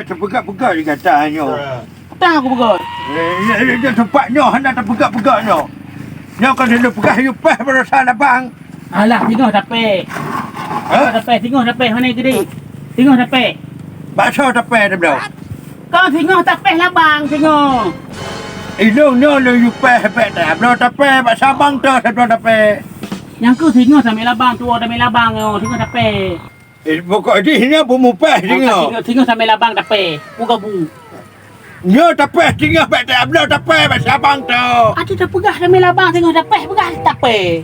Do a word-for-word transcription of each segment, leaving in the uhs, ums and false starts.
Teupeugah-peugah di gata nyoe. Peue aku peugah? Eh, eh, eh, teumpat nyoe hana teupeugah-peugah nyoe. Nyoe kan lôn peugah yue péh baroesa labang. Alah, singoh tapéh. Hah? Singoh tapéh, singoh tapéh, hana gede. Singoh tapéh. Bak soe tapéh tabloe? Kon singoh tapéh labang, singoh. Ilôn nyoe lôn yue péh bèk tabloe tapéh, bak sabang toh tabloe tapéh. Nyang keuh singoh tamé labang, tuwoe tamé labang nyoe, singoh tapéh. Eh, pokok jih nyoe beumupéh singoh. Singoh, singoh samé labang tapéh, peue gabu. Nyoe tapéh singoh bèk tabloe tapéh bak sabang toh. Até tapeugah samé labang singoh tapéh, peugah tapéh.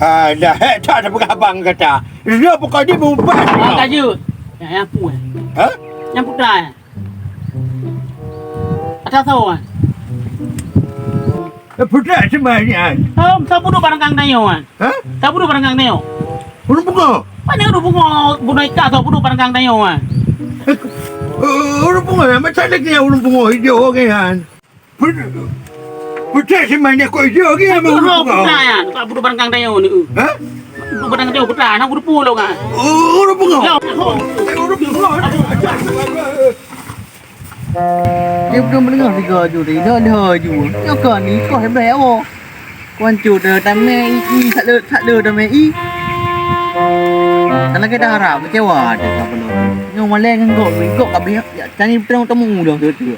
Ha, dah hék that tapeugah abang gata. Nyoe pokok jih beumupéh singoh. Ah, ka jeuet. Nyang, nyang peue? Ha? Nyang peue tai? Ata soe, ah? Eh, putéh seumayang. Oh, soe peuduek barangkang tanyoe, ah? Hah? Soe peuduek barangkang tanyoe? Ureueng pungo. Pane ureueng pungo, bunoe ika soe peuduek barangkang tanyoe, ah? Eh, eh, ureueng pungo, macam mana kena ureueng pungo ijo nyan? Put-, putéh seumayang kok ijo lagi sama ureueng pungo? Putéh, ah, soe peuduek barangkang tanyoe ni, uh. Hah? Peuduek barangkang tanyoe, putéh, na ureueng pungo, ah. Oh, ureueng pungo. Ya. Eh, ureueng pungo. Dia belum mendengar tiga ju tadi, dah, dah ju. Nyoe kan ni, kau hebat awak. Kuan cu dah tamé i, i, sak le, sak le tamé i. Kalau kita harap, kecewa dah kau belum. Nyoe maleng ngon kau, kau kabeh, ya, tani temu dah tu tu.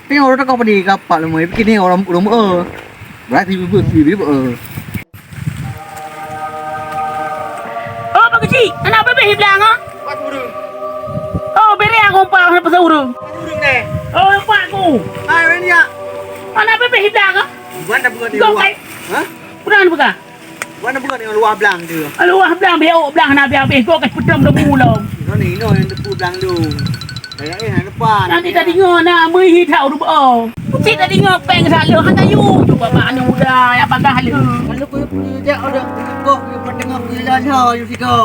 Tengok orang kau pedih kapal lama, bikin ni orang rumah. Berarti ibu, ibu, ibu. Oh, Pak Keuchik, aneuk bébéh i blang, ah? Pat ureueng. Oh, béré aku umpat hana pasal ureueng. Pat ureueng neh. Oh, umpat aku. Hai, weh, nyak. Aneuk bébéh i blang, ah? Bukan dah bukan di luar. Hah? Bukan bukan. Bukan dah bukan di luar blang tu. Luar blang, biar blang hana habéh-habéh. Kau ka peutem dah mulom. Kau ni, inoe nyang teupeu blang tu. Kaya, eh, hana depan. Nanti tadi nyoe na meuhi that ureueng beuo. Cit tadi nyoe péng salah hana yue. Cuba bak aneuk muda nyang bagah lé. Lalu ku jak udah kok, ku patengah ku lala yue sigo.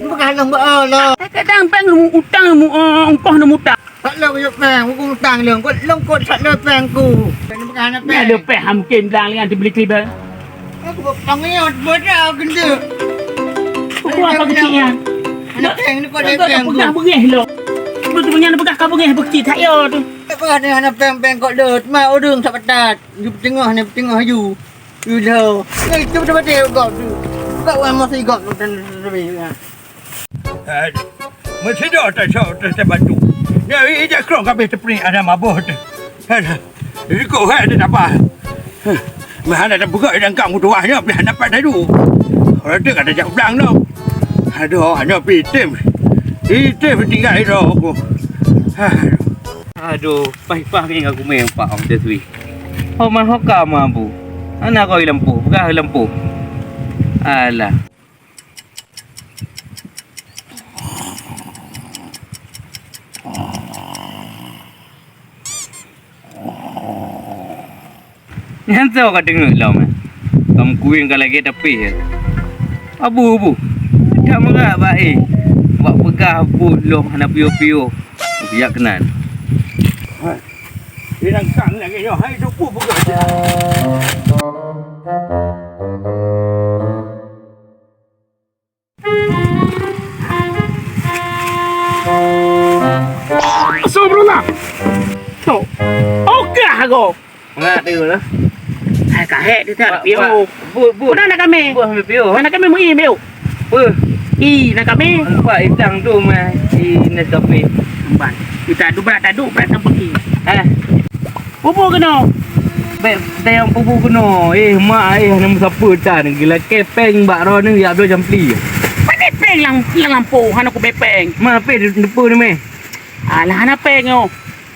Bukan long beuo lah. Kadang péng utang mu, eh, ongkoh na muta. Salah ku yue péng, ku utang long. Kok long kok salah péng ku. Bukan hana péng. Ada péng hamkem blang dengan dibeli kliber. Aku panggil bodoh gendut. Buku apa kecil nyan? Aneuk péng ni kau dah péng aku. Peugah beungéh lom. Betul nyan peugah ka beungéh bekecil that yo tu. Apa ada aneuk péng-péng kok dot? Ma ureueng sak patat. Ju peutengah ni peutengah ju. Ju lo. Eh, tu betul-betul kau tu. Kau yang masih kau tu dan. Aduh. Meusidroe tasok teuh batu. Nyoe ija krong kabeh teupriek ada mabôh teuh. Aduh. Rikok hai ada tapa. Meuhana tapeugah idang kang meutuwah nyoe pih hana pat tadu. Orang tu kata jak blang tu. Aduh, hana pi item. Item tinggai droe ku. Aduh. Aduh, paih-paih ngieng aku mé pak ong desui. Ho man ho ka ma bu. Hana koi lampu, peugah lampu. Alah. Nyan soe ka deungoe lom, eh? Ka meukueng ka lagèe tapéh, eh? Abu, abu. Jak meurat bak, eh. Bak peugah buet lom hana piôh-piôh. Bijak keunan. Hai. Inang kang lagèe nyoe, hai, tu peue peugah. Astagfirullah. Tok. Ogah aku. Mangat tu lah. Hai, kahek tu tak, Pak, pio. Pak, bu, bu. Mana nak kami? Bu, ambil pio. Mana kami mui, pio? Apa? I, nak kami? Nampak hitam tu mah. I, nak kami. Nampak. Kita tu berat, tak duk, berat tak pergi. Eh. Pupu keunoe. Bèk tayang pupu keunoe. Eh, mak, eh, hana meusapeue tan. Geulakèe pèng bak droeneuh jak bloe jampli. Pane pèng lam, lam lampôh, hana kubèe pèng. Ma, pèng deupeu ni meh. Alah, hana pèng nyoe.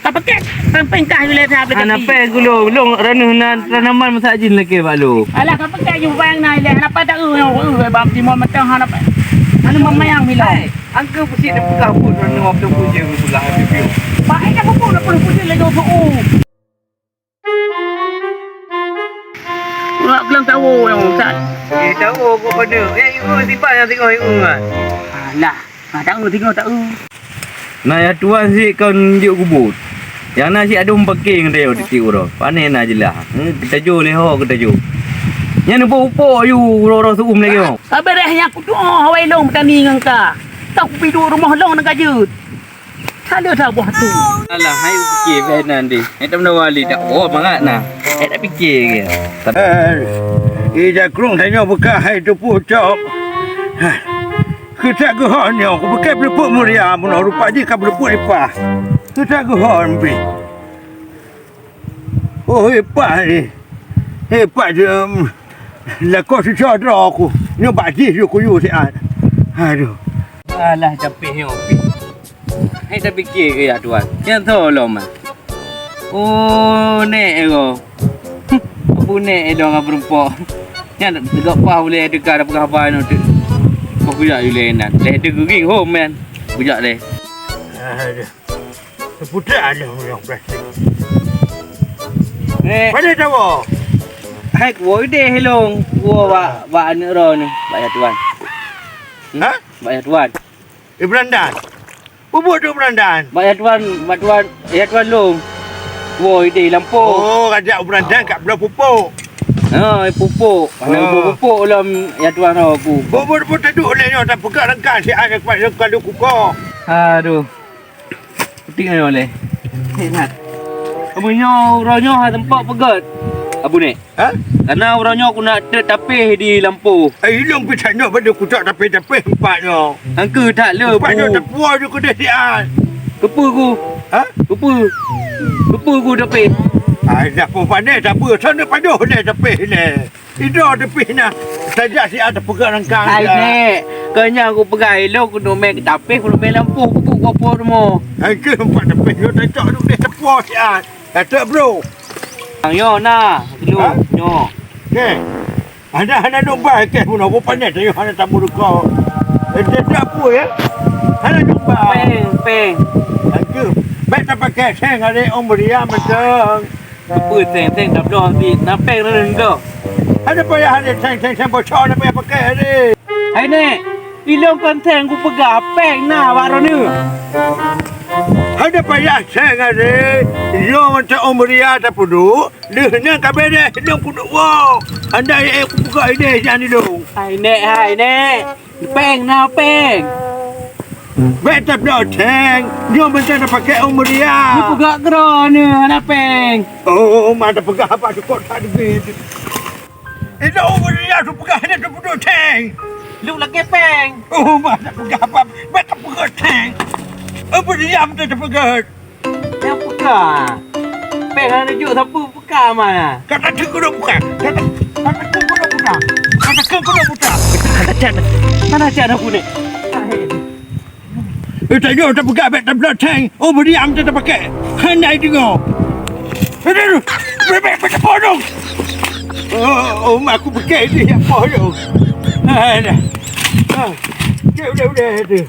Ka pakèk pèng-pèng kah ilèe that. Hana pèng ku lôn, lôn droeneuh na tanaman meusak jih lakèe bak lôn. Alah, ka pakèk nyoe pèng na ilèe, hana pèng tak eu nyoe, eu, bak timon mantong hana pèng. Hana memayang milo. Hai, angka peusit neupeugah buet droeneuh waktu pujeueng peugah habéh piôh. Pakai dah pupuk dah puluh pujeueng laju suku. Nak kelang tawo yang usai. Eh, tawo kau pada. Eh, ingat tiba yang tengok ingat. Alah, ha, tak ingat tengok tak. Na ya tuan si kau njuk kubut. Yang na si adum pakai ngan dia titik uroe. Pane na jelah. Hmm, kita jo leho kita jo. Yang ni upok yu uroe-uroe suum lagi. Kabareh yang kutu hawai long petani ngan ka. Tak kupidu rumah long nak kajut. Hana saboh tu. Alah, hai pikir beh nan deh. Hai tak menawa li dak. Oh, mangat nah. Hai tak pikir ke? Eh, ija krong tanyoe buka hai tupu cok. Hah. Kita geuhon nyoe, ku bukai beuleupeuk muria, mun rupa jih ka beuleupeuk lipah. Kita geuhon pi. Oh, hebat ni. Hebat je, em, lakoe susah droe ku. Nyoe bak jih yue kuyue siat. Aduh. Alah, capek nyoe. Hai tapike keu ya tuan. Nyang tho lom ah. Oh, nek ero. Abu nek ero ngon peurumpok. Nyan teugok pah uleh teuka dah peugah haba nyoe tu. Kok kujak uleh nan. Leh tu geuring hom man. Kujak leh. Aduh. Seputak aja orang plastik. Nek. Pada tawa. Hai, kuwoe deh long. Kuwoe bak, bak aneuk droe ni. Bak ya tuan. Hmm? Ha? Bak ya tuan. Ibrahim Dan. Bubuk tu Ibrahim Dan. Bak ya tuan, bak tuan, ya tuan long. Kuwoe deh lampôh. Oh, raja Ibrahim Dan kat belah pupuk. Ha, pupuk. Mana Oh. Pupuk lom ya tuan aku. Bubuk tu taduk leh nyoe, tak peugah rangka si aneuk kuat, rangka lu kuko. Aduh. Putik nyoe leh. Hei, Mat. Kamu nyoe, uroe nyoe hana teumpat peugöt. Abu Nek. Ha? Karena uroe nyoe ku nak teuk tapéh di lampôh. Eh, ilong pih that nyoe bak kucok tapéh-tapéh empat nyoe. Angkeu that le, Empat nyoe Bu. Teupue ju keudeh siat. Keupeu ku. Ha? Keupeu. Keupeu ku tapéh. Ai, dah pun pandai tapéh. Sana padoh deh tapéh neh. Idroe teupih na, tajak siat teupeugah rangkang Hai, siat. Nek, keu nyan kupeugah ilong keuneuk mé tapéh, keuneuk mé lampôh, pupuk gopo rumoh. Hai, keu empat teupih nyoe tacok dudeh teupue siat. Kata bro. Nyoe na, Ha? Nyoe. Okey. Hana, hana domba keh bunoe, bu panet nyoe hana tamu duko. Eh, dia tak apa ya? Hana domba. Peng, peng. Hai, keu. Baik tak pakai seng hari Om Ria macam. Keupeue seng-seng tabloe di na péng na leueng goh. Hana payah, hana seng-seng, seng bocor, hana payah pakai, hana. Hai Nek, ilong kon seng kupeugah péng na bak droeneuh. Hana payah seng, hana. Yo mantong Om Ria tapeuduek, lheueh nyan ka beres, ilong kuduek woe. Andai eh kupeugah ideh nyan ilong. Hai Nek, hai Nek. Péng na péng. Bèk tabloe thèng, nyoe mantong tapakék Om Ria. Neupeugah keudroe neuh hana péng. Oh, ma tapeugah haba cukôp that leubeh. Ilong Om Ria tapeugah hana tapeuduek thèng. Lôn lakèe péng. Oh, ma tapeugah haba, bèk tapeugah thèng. Om Ria mantong tapeugah. Nyang peuka. Péng hana jok sapeue peuka ma na. Kata teuk keuneuk peuka. Kata, kata teuk keuneuk peuka. Kata teuk keuneuk peuka. Hana cat. Hana cat aku ni. Eh, tanyoe tapeugah bèk tabloe thèng. Oh, beudiam teuh tapakék. Hana deungoe. Aduh, bèk, bèk, bèk tapodong. Oh, oh, mak aku peugah ini apa tu? Hana. Ah, udah, udah, udah tu.